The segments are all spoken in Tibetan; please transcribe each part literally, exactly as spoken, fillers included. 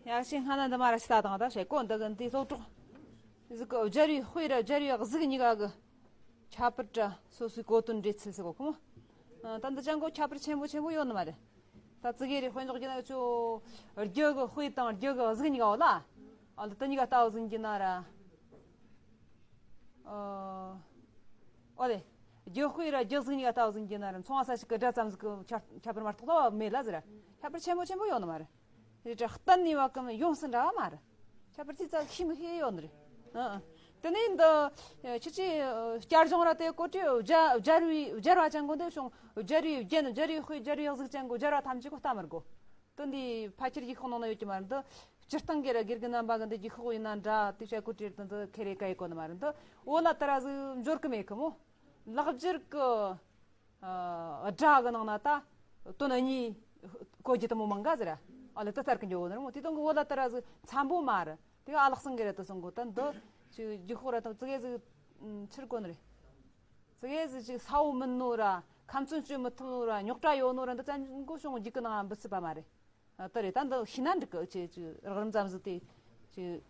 ཡ་ཤེས་སྔ་ན་འདི་མ་ར་ཤི་ད་དང་ད་ཤེས་གོ་འདི་གི་འདི་སློབ་གྲོགས་ཟིག་གི་སྦྱར་བའི་དཔེ་ར་སྦྱར་བའི་གཟུགས་གཉིས་ཀ་གི་ཁྱད་པར་ར་སོ་སོའི་གོ་དོན་འགྲེལ་ཚུལ་ཟེར་གོ་ཁོ་མོ། ད་འདི་ཅང་གོ་ཁྱད་པར་ཆེན་པོ་ཆེན་པོ་ཡོད་ནི་མ་རེད། ད་ཙི་གེ་རེ་དཔེ་འཇོག་རྒྱུ་ན་ཅོ་རྒྱུ་གི་དཔེ་དང་རྒྱུ་གི་གཟུགས་གཉིས་ཀ་འོ་ལ། ཨ་ལ་དེ་གཉིས་ཀ་ལྟ་བུ་ཟིན་གྱི་ན་ར། ཨོ་ལེ། རྒྱུ་དཔེ་ར་རྒྱུ་གཟུགས་གཉིས་ཀ་ལྟ་བུ་ཟིན་གྱི་ན་ར་མཚུངས་པ་ས་ཞིག་གི་སྒྲ་ཙམ་ཟིག་གི་ཁྱད་ཁྱད་པར་མ་གཏོགས་ལྟ་བ་མེད་ལ་ཟེར། ཁྱད་པར་ཆེན་པོ་ཆེན་པོ་ཡོད་ནི་མ་རེད། རེད་དྲ་གཏན་ནས་བ་ཀུན་ཡོངས་སུ་འདྲ་བ་མ་རེད། ཁྱད་པར་ཙི་ཙག་ཤི་མི་ཤེས་ཡོད་ནི་རེད། ཨ་ཨ། དེ་ནས་འདི་ཁྱི་ཆི་བསྐྱར་སྦྱོང་ར་དེ་གོ་ཁྲི་སྦྱར་སྦྱར་བའི་སྦྱར་བ་ཅན་གོ་འདི་བྱུང་སྦྱར་བའི་རྒྱན་སྦྱར་བའི་དཔེ་སྦྱར་བའི་གཟུགས་ཅན་གོ་སྦྱར་བ་ཐམས་ཅད་གོ་ལྟ་མི་དགོ། དེ་འདི་ཕལ་ཆེར་ཡིག་ཁོག་ནང་ན་ཡོད་ཀྱི་མ་རེད་འདི། སྤྱིར་བཏང་གི་ར་དགེ་རྒན་རྣམ་པ་གི་འདི་ཡིག་ཁོག་ཡིན་ན་འདྲ་དེ་བྱ་གོ་ཁྲི་དེ་འདི་ཁེ་རེ་ག་ཡི་གོ་ནི་མ་རེད་འདི། འོ་ལ་དེ་ར་ཟིག་འབྱོར་གི་མེད་གི་མོ། ལེགས་སྦྱར་གི་ཨ་སྒྲ་གི་ནང་ན་ད་དོན་གཉིས་གོ་རྒྱུ་དེ་མོ་མང་ག་ཟེར། ཨ་ལེ་ད་ལྟར་གི་འཇོག་ནི་རེད་མོ། དེ་དོན་གི་འོ་ལ་ད་ར་ཟིག་འཚམ་པོ་མ་རེད། དེ་ག་ཨ་ལགས་སང་གི་རེད་དུ་སོང་གོ་ད་འདི་ཅིག་རྒྱུ་ཤོག་ར་དང་ཙི་གེ་ཟིག་ཕྱིར་གོ་ནི་རེད། ཙི་གེ་ཟིག་ཅིག་ས་བོ་མིན་ནོ་ར་ཁམ་ཚོན་གཅོད་མི་ཐུབ་ནོ་ར་རྙོག་དྲ་ཡོད་ནོ་ར་འདི་ཙམ་གོ་བྱུང་རྒྱུ་གི་ནང་འབུ་སྲིད་པ་མ་རེད། ཨ་ད་རེད་ད་འདི་ཤི་ན་འགྲིག་གི་ཅེས་ཅིག་རགས་རིམ་ཙམ་ཟིག་དེ་ཅིག་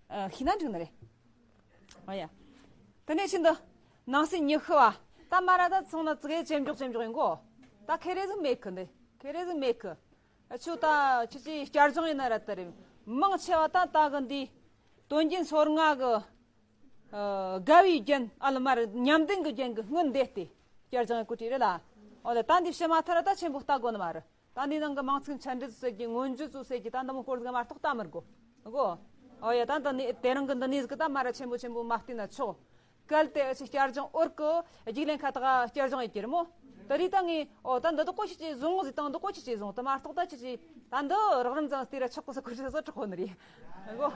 ཨ་ཤི་ན་འགྲིག་ནི་རེད། ཨ་ཡ། དེ་ནས་ཤིན་ཏུ་ནང་གསེས་ཉི་ཤུ་བ། ད་མ་ར་ད་ཚང་ན་ཙི་གེ་ཇེ་མགྱོགས་ཇེ་མགྱོགས་ཡིན་གོ། ད་ཁེ་རེ་ཟིག་མེད་གི་འདི་ཁེ་རེ་ཟིག་མེད་གི། ཨ་ཆུ་ད་ཁྱི་ཅི་བསྐྱར་སྦྱོང་ཡིན་ན་ར་ད་རེད་མང་ཆེ་བ་ད་ད་གི་འདི་དོན་རྒྱན་སོ་ལྔ་གི་ཨ་དགའ་བའི་རྒྱན་ཨ་ལ་མ་ར་ཉམས་ལྡན་གི་རྒྱན་གི་སྔོན་འདེད་དེ་བསྐྱར་སྦྱོང་ཡིན་གོ་ཁྲིད་རེད་ལ། ཨོ་ལེ་ད་འདི་ཕྱི་མ་ཐར་ད་ཆེན་པོ་ལྟ་དགོ་ནི་མ་རེད། ད་འདི་ནང་གི་མིང་ཚིག་འཆད་འགྲེལ་ཟེར་གྱི་མངོན་བརྗོད་ཚོ་ཟེར་གྱི་ད་འདི་མོ་སྐོར་ཟིག་མ་གཏོགས་ལྟ་མི་དགོ། གོ། ཨོ་ཡ་ད་འདི་ནི་དེ་རིང་གི་འདི་ནི་ཟིག་ད་མ་ར་ཆེན་པོ་ཆེན་པོ་མ་བལྟས་ན་ཆོག་གལ་ཏེ་ཨ་ཅི་བསྐྱར་སྦྱོང་འོར་གི་རྒྱུགས་ལེན་ཁ་ཐག་བསྐྱར་སྦྱོང་ཡེད་ཀྱི་རེད་མོ། ད་རེས་ད་ངས་ཨོ་ད་འདི་ད་གོ་ཤི་ཅི་བཟུང་ཟིག་དང་འདི་གོ་ཤི་ཅི་བཟུང་ད་མ་གཏོགས་ད་ཅི་ཅི་ད་འདི་རགས་རིམ་ཙམ་དེ་ར་ཆོག་གི་ས་ཁུ་ཤི་ས་ཆོག་གོ་ནི་རེད། གོ།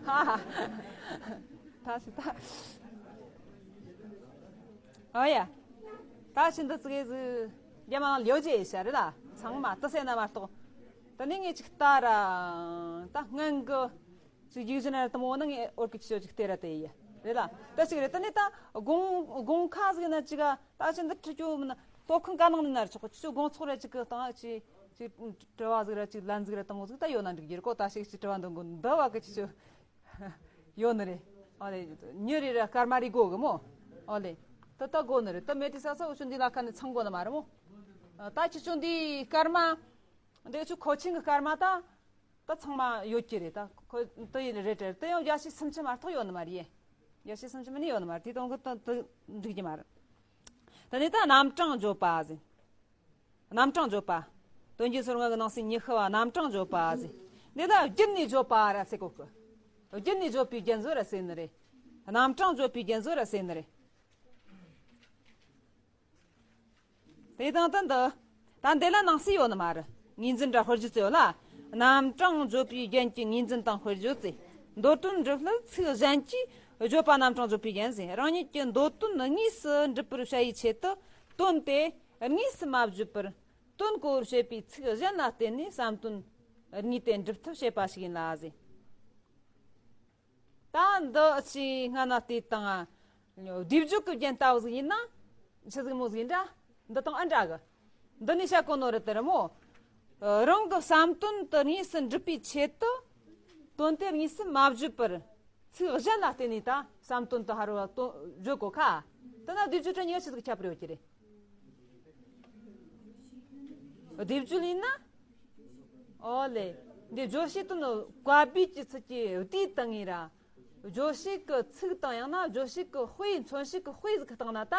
ཧ་ཧ། ད་ཤི་ད། ཨོ་ཡ། ད་ཕྱི་འདི་ཙི་གེ་ཟིག་རྒྱ་མ་ལ་ལིའོ་ཅེ་ཤ་རེད་ལ་ཚང་མ་ཏི་སེ་ན་མ་གཏོགས། ད་ནི་ངས་ཅིག་ལྟ་ར། ད་སྔོན་གི་ཅིག་རྒྱུགས་ཟིན་ན་དུ་མོ་ནི་ངས་འོར་གི་ཅི་ཅོ་ཅིག་ལྟེ་ར་དེ་ཡི་རེད་ལ། ད་ཅིག་རེད་ད་ནི་ད་དགོང་དགོང་ཁ་ཟིག་ན་ཅིག་ག་ད་ཅི་འདི་ཁྲི་ཅུ་མིན་ན་ལྟོ་ཁང་ག་ནང་ནི་ན་ར་ཆོག་གི་ཅི་ཅོ་དགོང་ཚོགས་ར་ཅིག་གི་སྟེང་ཅི་ཅིག་དྲི་བ་ཟིག་ར་ཅིག་ལན་ཟིག་ར་དང་མོ་ཟིག་ད་ཡོད་ན་འགྲིག་རྒྱུ་རེད་གོ། ད་ཞིག་ཅིག་དྲི་བ་འདོན་གོ་འདི་བ་གི་ཅི་ཅོ། ཡོད་ནི་རེད། ཨོ་ལེ། ཉི་རེ་ར་སྐར་མ་རེ་དགོས་གི་མོ། ཨོ་ལེ། ད་ད་དགོས་ནི་རེད་ད་མེད་དེ་ས་ས་འུ་ཆུ་འདི་ལ་ཁ་ནི་ཚང་དགོས་ནི་མ་རེད་མོ། ད་ཁྱི་ཆུ་འདི་སྐར་མ། འདི་ཆུ་ཁོ་ཆིང་གི་སྐར་མ་ད། ད་ཚང་མ་ཡོད་ཀྱི་རེད་ད་ཁོ་ད་ཡིན་རེད་རེད་ད་ཡང་བརྒྱ་ཆ་སུམ་ཅུ་མ་གཏོགས་ཡོད་ནི་མ་རེད། བརྒྱ་ཆ་སུམ་ཅུ་མིན་ནི་ཡོད་ནི་མ་རེད་དེ་དང་གི་ད་ད་འགྲིག་གི་མ་རེད། ད་ནི་ད་རྣམ་གྲངས་བརྗོད་པ་ཟིན། རྣམ་གྲངས་བརྗོད་པ། དོན་རྒྱན་སོ་ལྔ་གི་ནང་གསེས་ཉི་ཤུ་བ་རྣམ་གྲངས་བརྗོད་པ་ཟེར། འདི་ལ་རྒྱུད་ནས་བརྗོད་པ་ར་ཟེར་གོ་གི། རྒྱུད་ནས་བརྗོད་པའི་རྒྱན་ཟིག་ར་ཟེར་ནི་རེད། རྣམ་གྲངས་བརྗོད་པའི་རྒྱན་ཟིག་ར་ཟེར་ནི་རེད། དེ་དང་དུ་འདི། ད་འདི་ལ་ནང་གསེས་ཡོད་ནི་མ་རེད། ངོས་འཛིན་ར་དཔེར་བརྗོད་ཟེར་ཡོད་ལ། རྣམ་གྲངས་བརྗོད་པའི་རྒྱན་གྱི་ངོས་འཛིན་དང་དཔེར་བརྗོད་ཟེར། མདོ་དོན་འགྲུབ་ལྷད་ཚིག་གཞན་གྱིས་བརྗོད་པ་རྣམ་གྲངས་བརྗོད་པའི་རྒྱན་ཟེར། རང་ཉིད་ཀྱི་མདོ་དོན་དངོས་སུ་འགྲུབ་པར་བྱ་ཡི་ཆེད་དུ་དོན་དེ་དངོས་སུ་མ་བརྗོད་པར། དོན་གོ་བར་བྱེད་པའི་ཚིག་གཞན་ལ་བརྟེན་ནས་བསམ་དོན་དངོས་དེ་འགྲུབ་ཐབས་བྱེད་པ་ཞིག་ཡིན་ལ་ཟེར། ད་འདི་ཅི་སྔ་ན་བལྟས་དང་། སྡེབ་སྦྱོར་གྱི་རྒྱན་ལྟ་བུ་ཟིག་ཡིན་ན། ཆི་ཟིག་མོ་ཟིག་ཡིན་འདྲ། འདི་དང་ཨ་འདྲ་གི། འདི་ནི་བཤད་གོ་ནོ་རེད་དེ་རེད་མོ། རང་གི་བསམ་དོན་དུ་དངོས་སུ་འགྲུབ་པའི་ཆེད་དུ། དོན་དེ་དངོས་སུ་མ་བརྗོད་པར། ཚིག་གཞན་ལ་བརྟེན་ནས་ད་བསམ་དོན་དུ་ཧ་རོ་ལ་དོན་བརྗོད་གོ་ཁ། དེ་ན་སྡེབ་སྦྱོར་གྱི་རྒྱན་ཆི་ཟིག་ཁྱད་པར་ཡོད་ཀྱི་རེད། སྡེབ་སྦྱོར་ཡིན་ན། ཨོ་ལེ། འདི་བརྗོད་བྱའི་དོན་བཀའ་བརྒྱུད་ཀྱི་ཚིག་གི་བསྡུས་བཏང་ངེས་ར། བརྗོད་བྱེད་ཀྱི་ཚིག་དང་ཡང་ན་བརྗོད་བྱེད་ཀྱི་དཔེ་མཚོན་བྱེད་ཀྱི་དཔེ་ཟིག་གི་སྟེང་ན་ད།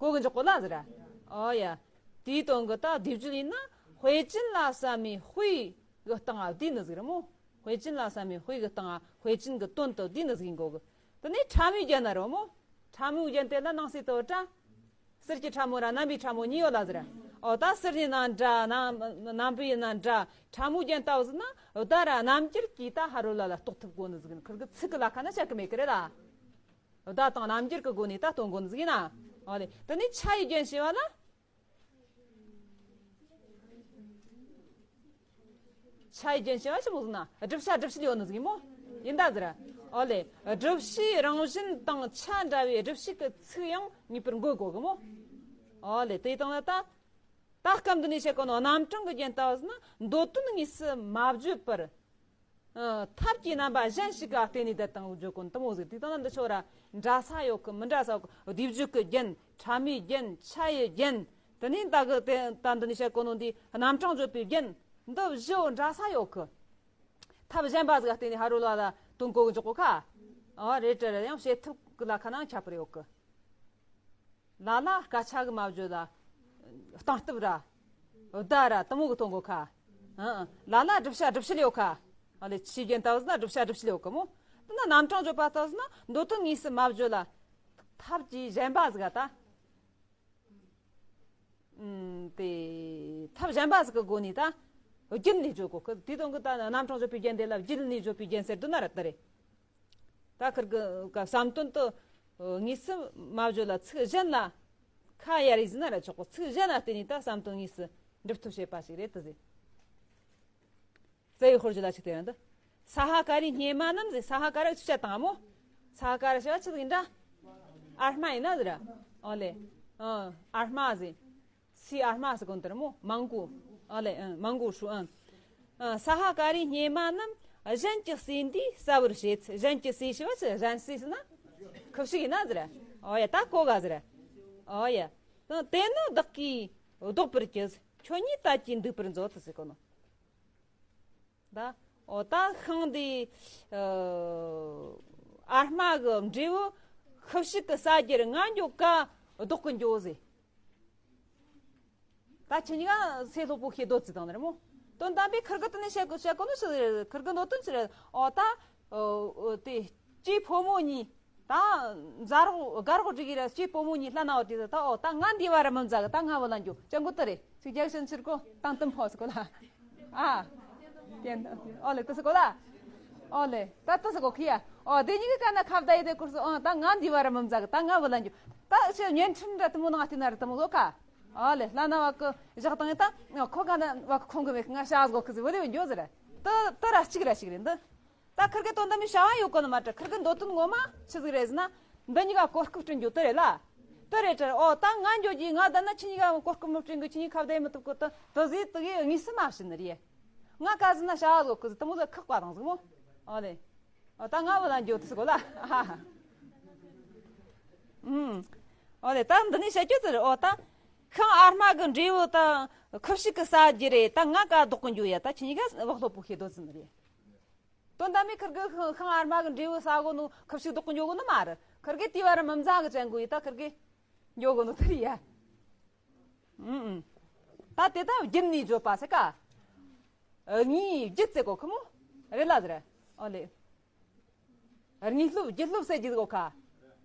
གོ་གི་འཇོག་གོ་ལ་ཟེར་ར། ཨོ་ཡ། དེའི་དོན་གྱི་ད་སྡེབ་སྦྱོར་ཡིན་ན་དཔེ་ཅན་ལ་བསམ་མི་དཔེ་གི་སྟེང་ང་བསྡུས་ནི་ཟིག་རེད་མོ། དཔེ་ཅན་ལ་བསམ་མི་དཔེ་གི་སྟེང་ང་དཔེ་ཅན་གྱི་དོན་དུ་བསྡུས་ནི་ཟིག་ཡིན་གོ་གི། དེ་ནས་ཕྲ་མོའི་རྒྱན་ན་རོ་མོ། ཕྲ་མོའི་རྒྱན་དེ་ལ་ནང་གསེས་དུ་བཀྲ། གསེར་གྱི་ཕྲ་མོ་ར་རྣམ་པའི་ཕྲ་མོ་གཉིས་ཡོད་ལ་ཟེར། ཨོ་ད་གསེར་ཡིན་ན་འདྲ་ན་རྣམ་པའི་ཡིན་ན་འདྲ་ཕྲ་མོའི་རྒྱན་ལྟ་བུ་ཟིག་ན་བརྡ་ར་རྣམ་འགྱུར་གྱིས་ད་ཧ་རོ་ལ་ལ་རྟོགས་ཐུབ་དགོ་ནི་ཟིག་ནི་ཁིར་གི་ཚིག་གི་ལ་ཁ་ན་བཤད་གི་མེད་གི་རེད་ལ། བརྡ་དང་རྣམ་འགྱུར་གི་སྒོ་ནས་ད་སྟོན་དགོ་ནི་ཟིག་ཡིན་ན། ཨོ་ལེ། དེ་ནས་ཆ་ཡི་རྒྱན་ཞེས་པ་ལ། ཆ་ཡི་རྒྱན་ཞེས་པ་ཆི་མོ་ཟིག་ན་བསྒྲུབ་བྱ་བསྒྲུབ་བྱེད་ཡོད་ནི་ཟིག་ཡིན་མོ། ཡིན་ད་ཟེར། ཨོ་ལེ། བསྒྲུབ་བྱའི་རང་བཞིན་དང་ཆ་འདྲ་བའི་བསྒྲུབ་བྱེད་ཀྱི་ཚིག་ཡང་ངེས་པར་འགོད་དགོ་གི་མོ། ཨོ་ལེ་དེ་དང་ལ་ད། ད་སྐབས་འདི་ནས་བཤད་གོ་ནོ་རྣམ་གྲངས་ཀྱི་རྒྱན་ལྟ་བུ་ཟེར་ན་མདོ་དོན་དངོས་སུ་མ་བརྗོད་པར། ཨ། ཐབས་ཀྱི་རྣམ་པ་གཞན་ཞིག་ག་བརྟེན་ནས་བསྡད་དང་བརྗོད་གོ་ནོ་དེ་མོ་ཟིག་དེ་དང་ན་འདི་ཆོ་ར་འདྲ་ས་ཡོད་གི། མི་འདྲ་ས་ཡོད་གི། སྡེབ་སྦྱོར་གྱི་རྒྱན། ཕྲ་མའི་རྒྱན། ཆ་ཡི་རྒྱན། དེ་ནས་ད་གི་དེ་ད་འདི་ནས་བཤད་གོ་ནོ་འདི་རྣམ་གྲངས་བརྗོད་པའི་རྒྱན། འདི་བཞི་བོ་འདྲ་ས་ཡོད་གི། ཐབས་གཞན་པ་ཟིག་ག་བརྟེན་ནས་ཕ་རོལ་ལ་ལ་དོན་གོ་གི་འཇོག་གོ་ཁ། ཨ། རེད་དྲ་ར་ཡང་བྱེད་ཐབས་གི་ལ་ཁ་ནང་ཁྱད་པར་ཡོད་གི། ལ་ལ་སྐད་ཆ་གི་མ་བརྗོད་ལ། སྟངས་སྟབས་ར། བརྡ་ར་དེ་མོ་གི་ཐོན་གོ་ཁ། ཨ། ལ་ལ་བསྒྲུབ་བྱ་བསྒྲུབ་བྱེད་ཡོད་ཁ། ཨ་ལེ་ཆོས་རྒྱན་ལྟ་བུ་ཟེར་ན་བསྒྲུབ་བྱ་བསྒྲུབ་བྱེད་ཡོད་གི་མོ། དེ་ན་རྣམ་གྲངས་བརྗོད་པ་ལྟ་བུ་ཟེར་ན་མདོ་དོན་དངོས་སུ་མ་བརྗོད་ལ། ཐབས་ཀྱི་གཞན་པ་ཟིག་ག་ད། ཨུམ། དེ་ཐབས་གཞན་པ་ཟིག་གི་སྒོ་ནས་ད་བརྒྱུད་ནས་བརྗོད་གོ་གི། དེ་དོན་གི་ད་རྣམ་གྲངས་བརྗོད་པའི་རྒྱན་དེ་ལ་བརྒྱུད་ནས་བརྗོད་པའི་རྒྱན་ཟེར་དུས་ན་ར་དེ་རེད། ད་ཁིར་གི་བསམ་དོན་དུ་དངོས་སུ་མ་བརྗོད་ལ་ཚིག་གཞན་ལ་ཁ་གཡར་ཡིན་ཟེར་ན་ར་ཆོག་གི། ཚིག་གཞན་ལ་བརྟེན་ནས་ད་བསམ་དོན་དངོས་སུ་འགྲུབ་ཐུབ་བྱེད་པ་ཞིག་རེད་དེ་ཟེར། རྩ་བའི་དཔེར་བརྗོད་ལ་ཆིག་སྟེ་རང་དུ། ས་ཧ་ཀ་རའི་སྙེ་མ་རྣམས་ཟེར། ས་ཧ་ཀ་ར་ཆུ་བྱ་དང་མོ། ས་ཧ་ཀ་ར་ཞེས་པ་ཆི་ཟིག་ཡིན་འདྲ། ཨར་མ་ཡིན་ན་ཟེར། ཨོ་ལེ། ཨ། ཨར་མ་ཟེར། སའི་ཨར་མ་ཟེར་གོ་ནོ་དེ་རེད་མོ། མང་གོ། ཨོ་ལེ། ཨ། མང་གོ་ཧྲུ་ཨ། ཨ། ས་ཧ་ཀ་རའི་སྙེ་མ་རྣམས་གཞན་གྱི་ཟས་འདིས་གསལ་བར་བྱེད། གཞན་གྱི་ཟས་ཞེས་པ་ཆི། གཞན་ཟས་ཟེར་ན་ཁུ་བྱུག་ཡིན་ན་ཟེར། ཨོ་ཡ། ད་གོ་ག་ཟེར། ཨོ་ཡ། དེ་ནི་བདག་གིས་བཟློག་པར་བགྱི། ཁྱོད་ཉིད་དལ་གྱིས་འདུག་པར་མཛོད་དུ་ཟེར་གོ་ནོ། ད། ཨོ། ད་ཤིང་འདི། ཨ། ཨར་མ་གི་འབྲས་བུ་ཁུ་བྱུག་གི་ཟ་རྒྱུར་ང་འགྱོ་ག་བཟློག་གི་འགྱོ་ཟེར། ད་ཁྱེད་གཉིས་ཀ་ཚེ་སློབ་པོ་ཤེས་འདོད་ཅི་དང་ནི་རེད་མོ། དོན་དམ་པའི་ཁིར་གི་དེ་ནས་བཤད་གོ་བཤད་གོ་ནི་ཞིག་རེད། ཁིར་གི་འདོད་དོན་ཅི་རེད། ཨོ་ད། ཨོ། དེ་སྐྱེས་ཕོ་མོ་གཉིས། ད་མཛའ་རོགས་དགའ་རོགས་སྒྲིག་གི་ར། སྐྱེས་ཕོ་མོ་གཉིས་ལྷན་ན་བ་དེ་ད། ཨོ་ད་ང་འདི་བ་ར་མི་མཛའ་གི། ད་ང་བུ་ལ་འགྱོ་ཅན་གོ་དེ་རེད། ཅིག་རྒྱག་ཤིན་ཕྱིར་གོ་དང་དུམ་ཕོ་སི་གོ་ལ། ཨ། ཨོ་ལེ་དུ་སི་གོ་ལ། ཨོ་ལེ་ད་དུ་སི་གོ་ཁི་ཡ། ཨོ་དེ་གཉིས་ཀ་ན་ཁ་བརྡ་ཡི་དེ་ཀུར་སི། ཨོ་ད་ང་འདི་བ་ར་མི་མཛའ་གི། ད་ང་བུ་ལ་འགྱོ། ད་ཆི་བརྙན་འཕྲིན་ར་དུ་མོ་ནང་ང་བལྟས་ན་ར་དུ་མོ་ལོ་ཁ། ཨོ་ལེ་ལྷ་ན་བ་ཀི་བཞག་བཏང་ཡི། ད་ཁོ་ག་ན་བ་ཀི་ཁོང་གི་མེད་ང་ཤ་ཟ་གོ་ཁི་ཟི་བུ་ལེ་བུ་འགྱོ་ཟི་ར། དུ་དུ་ར་གཅིག་ར་གཅིག་རེད་འདི། ད་ཁིར་གི་དོན་དམ་པའི་བྱ་བ་ཡོད་གོ་ནི་མ་དྲ། ཁིར་གི་འདོད་དོན་ངོ་མ་ཆི་ཟིག་རེད་ཟེར་ན། འདི་གཉིས་ཀ་གོ་སྐབས་སྤྲད་རྒྱུ་དེ་རེད་ལ། དེ་རེད་དྲ། ཨོ་ད་ང་འགྱོ་རྒྱུ། ང་ད་ན་ཁྱེད་གཉིས་ཀ་གོ་སྐབས་མི་སྤྲད་གི། ཁྱེད་གཉིས་ཁ་བརྡ་མི་ཐུབ་གི། དེ་དེ་ཟིག་དེ་གི་དངོས་སུ་མ་བྱིན་ནི་རེད། ང་ག་ཟིག་ན་བྱ་བ་ཟིག་གི་ཟིག་དེ་མོ་ཟིག་ཁག་པ་དང་ཟིག་མོ། ཨོ་ལེ། ཨོ་ད་ང་བུ་ལ་འགྱོ་དུ་ཟིག་གོ་ལ། ཨ། ཨུམ། ཨོ་ལེ་ད་འདི་ནས་བཤད་རྒྱུ་དེ་རེད། ཨོ་ད་ཤིང་ཨར་མ་གི་འབྲས་བུ་ད་ཁུ་བྱུག་གི་ཟ་རྒྱུ་རེད། ད་ང་ག་བཟློག་གི་འགྱོ་ཡ། ད་ཁྱེད་གཉིས་ཀ་བག་ལྷོད་པོ་ཤེས་འདོད་ཟིན་ནི་རེད། དོན་དམ་པའི་ཁིར་གི་ཤིང་ཤིང་ཨར་མ་གི་འབྲས་བུ་ཟ་གོ་ནོ་ཁུ་བྱུག་བཟློག་གི་འགྱོ་གོ་ནི་མ་རེད། ཁིར་གི་དེ་བ་ར་མི་མཛའ་གི་ཅན་གོ་ཡི། ད་ཁིར་གི་འགྱོ་གོ་ནོ་དེ་རེད་ཡ། ཨུམ་ཨུམ། ད་དེ་ད་བརྒྱུད་ནས་བརྗོད་པ་ཟེར་ཀ། ཨ། གཉིས་བརྒྱུད་ཟེར་གོ་ཁི་མོ། རེད་ལ་ཟེར། ཨོ་ལེ། དངོས་སློབ་བརྒྱུད་སློབ་ཟེར་གྱི་ཟེར་གོ་ཁ།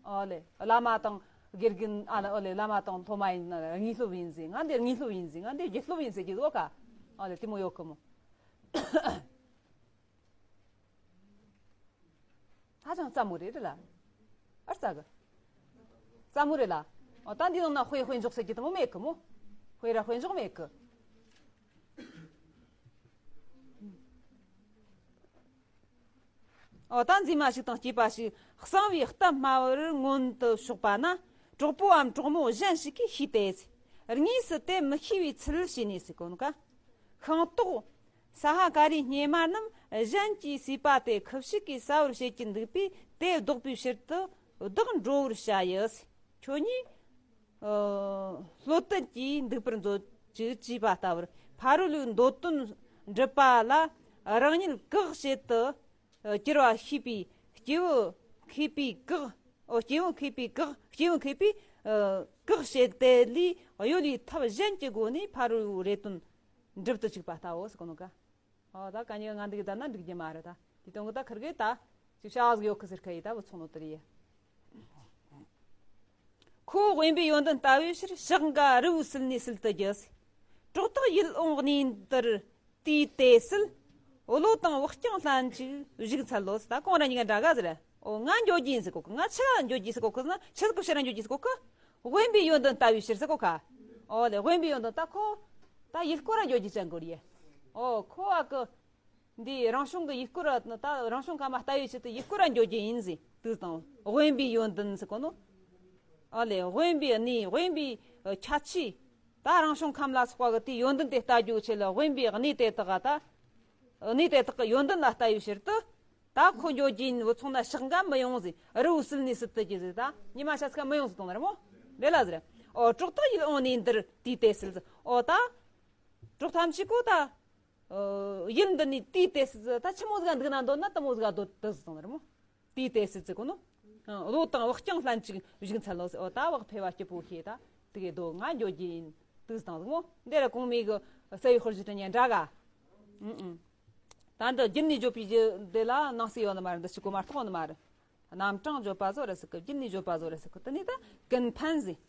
ཨོ་ལེ། བླ་མ་དང་དགེ་རྒན། ཨ་ལ། ཨོ་ལེ། བླ་མ་དང་སློབ་མ་ཡིན་ན་དངོས་སློབ་ཡིན་ཟེར། ང་འདི་དངོས་སློབ་ཡིན་ཟེར། ང་འདི་བརྒྱུད་སློབ་ཡིན་ཟེར་གྱི་ཟེར་གོ་ཁ། ཨོ་ལེ་དེ་མོ་ཡོད་ཁི་མོ། ཧ་ཅང་སླ་མོ་རེད་རེད་ལ། ཨར་སླ་གི། སླ་མོ་རེད་ལ། ཨོ་ད་འདི་ནང་ན་དཔེ་དཔེ་འཇོག་ཟེར་གྱི་དེ་མོ་མེད་གི་མོ། དཔེ་ར་དཔེ་འཇོག་མེད་གི། ཨོ་ད་མཛེས་མ་ཞིག་དང་སྐྱེས་པ་ཞིག་གསང་བའི་གཏམ་སྨྲ་བར་མངོན་དུ་ཕྱོགས་པ་ན། གྲོགས་པོའམ་གྲོགས་མོ་གཞན་ཞིག་གིས་ཤེས་ཏེ། དངོས་སུ་དེ་མི་ཤེས་པའི་ཚུལ་བྱས་ནས་ཟེར་གོ་ནོ་ཀ། ཤིང་ཏོག་ས་ཧ་ཀ་རའི་སྙེ་མ་རྣམས་གཞན་གྱིས་ཟོས་པ་དེ་ཁུ་བྱུག་གིས་གསལ་བར་བྱེད་ཀྱི་འདུག་པས། དེ་བཟློག་པའི་ཕྱིར་དུ་བདག་འགྲོ་བར་བྱ་ཡི། ཁྱོད་ཉིད་ཨ་བློ་བརྟན་གྱིས་འདུག་པར་མཛོད་ཅིག་ཅེས་པ་ལྟ་བུར། ཕ་རོལ་པོའི་འདོད་དོན་འགྲུབ་པ་ལ་རང་ཉིད་བཀག་བྱེད་དུ་གྱུར་པ་ཤེས་པའི། སྐྱེས་བུ་མཁས་པའི་བཀག་ཨོ། སྐྱེས་བུ་མཁས་པའི་བཀག་སྐྱེས་བུ་མཁས་པའི་ཨ་བཀག་བྱེད་དེ་ལས་གཡོལ་བའི་ཐབས་གཞན་གྱི་སྒོ་ནས་ཕ་རོལ་པོའི་རེ་དོན་འགྲུབ་ཏུ་བཅུག་པ་ལྟ་བུ་ཟེར་གོ་ནོ་ཀ། ཨོ་ད་ག་ཉི་ང་འདི་གི་ད་ན་འགྲིག་རྒྱུ་མ་རེད་ད། དེ་དོན་གི་ད་ཁིར་གི་ད་ཅིག་བྱ་བ་ཟིག་ཡོད་གི་ཟེར་ཁ་ཡི་ད་བུ་ཚོང་ནོ་དེ་རེད། ཁོ་དབེན་པའི་ཡོན་ཏན་ལྟ་བའི་ཕྱིར། ཕྱག་འགའ་རི་བོའི་སིལ་ནས་སིལ་དུ་རྒྱུ། གྲོགས་དག་ཡིད་འོང་གནས་འདིར་དུས་དེ་སྲིད། བློ་དང་བག་རྐྱང་ལྷན་ཅིག་བཞུགས་འཚལ་ལོ། ད་ཁོང་རང་གཉིས་ཀ་འདྲ་ག་ཟེར། ཨོ་ང་འགྱོ་རྒྱུ་ཡིན་ཟེར་གོ་གི། ང་ཆི་ག་འགྱོ་རྒྱུ་ཟེར་གོ་གི་ན། ཆི་ཟིག་གི་ཕྱིར་ར་འགྱོ་རྒྱུ་ཟེར་གོ་གི། དབེན་པའི་ཡོན་ཏན་ལྟ་བའི་ཕྱིར་ཟེར་གོ་ཁ། ཨོ་ལེ་དབེན་པའི་ཡོན་ཏན་ད་ཁོ་ད་ཡུལ་སྐོར་ར་འགྱོ་རྒྱུ་ཅན་གོ་རེད། ཨོ་ཁོ་ཨ་གི་འདི་རང་བྱུང་གི་ཡུལ་སྐོར་ར་ད་རང་བྱུང་ཁམས་ལྟ་བའི་ཆེད་དུ་ཡུལ་སྐོར་ར་འགྱོ་རྒྱུ་ཡིན་ཟེར་དུས་དང་དབེན་པའི་ཡོན་ཏན་ཟེར་གོ་ནོ། ཨོ་ལེ་དབེན་པའི་གནས་དབེན་པའི་ཁྱད་ཆོས། ད་རང་བྱུང་ཁམས་ལ་སོགས་པ་གི་དེའི་ཡོན་ཏན་དེ་ལྟ་རྒྱུའི་ཆེད་ལ་དབེན་པའི་གནས་དེ་དག་ག་ད། གནས་དེ་དག་གི་ཡོན་ཏན་ལ་ལྟ་བའི་ཕྱིར་དུ། ད་ཁོ་འགྱོ་རྒྱུ་ཡིན། འུ་ཚོ་ན་ཕྱག་འགའ་མི་ཡོང་ཟིག་རི་བོ་བསིལ་ནས་སྲིད་དུ་གྱུར་ཟིག་ད་ཉི་མ་ཤར་ཚིག་མི་ཡོང་ཟིག་དང་ན་རེད་མོ། རེད་ལ་ཟེར། ཨོ་གྲོགས་དག་ཡིད་འོང་ནས་འདིར་དུས་དེ་སྲིད་ཟིག་ཨོ་ད། གྲོགས་ཐམས་ཅད་གོ་ད། ཡུལ་འདི་ནས་དུས་དེ་སྲིད་ད་ཆི་མོ་ཟིག་འདུག་ན་འདོད་ན་དུ་མོ་ཟིག་འདོད་དུ་ཟིག་དང་རེད་མོ། དུས་དེ་སྲིད་ཟིག་གོ་ནོ། བློ་དང་བག་ཀྱང་ལྷན་ཅིག་བཞུགས་འཚལ་ལོ་ཟེར། འོ་ད་བག་ཕེབས་པ་སྐྱིད་པོ་ཤེས་ད། དེ་གའི་རྡོ་ང་འགྱོ་རྒྱུ་ཡིན་དུ་ཟིག་དང་ཟིག་མོ། འདི་ར་གོང་མའི་གི་ས་ཡི་ཧོར་ཞི་ཏྲ་ཉན་འདྲ་ག་ཨུ་ཨུ། ད་འདི་རྒྱུན་ནས་བརྗོད་པའི་རྒྱུ་འདི་ལ་ནང་གསེས་ཡོད་ནི་མ་རེད། འདི་ཕྱི་གོ་མ་གཏོགས་ནི་མ་རེད། རྣམ་གྲངས་བརྗོད་པ་བཟོ་ར་ཟིག་གི་རྒྱུན་ནས་བརྗོད་པ་བཟོ་ར་ཟིག་གི་དེ་ནས་ད་ཀུན་ཕན་ཟིག་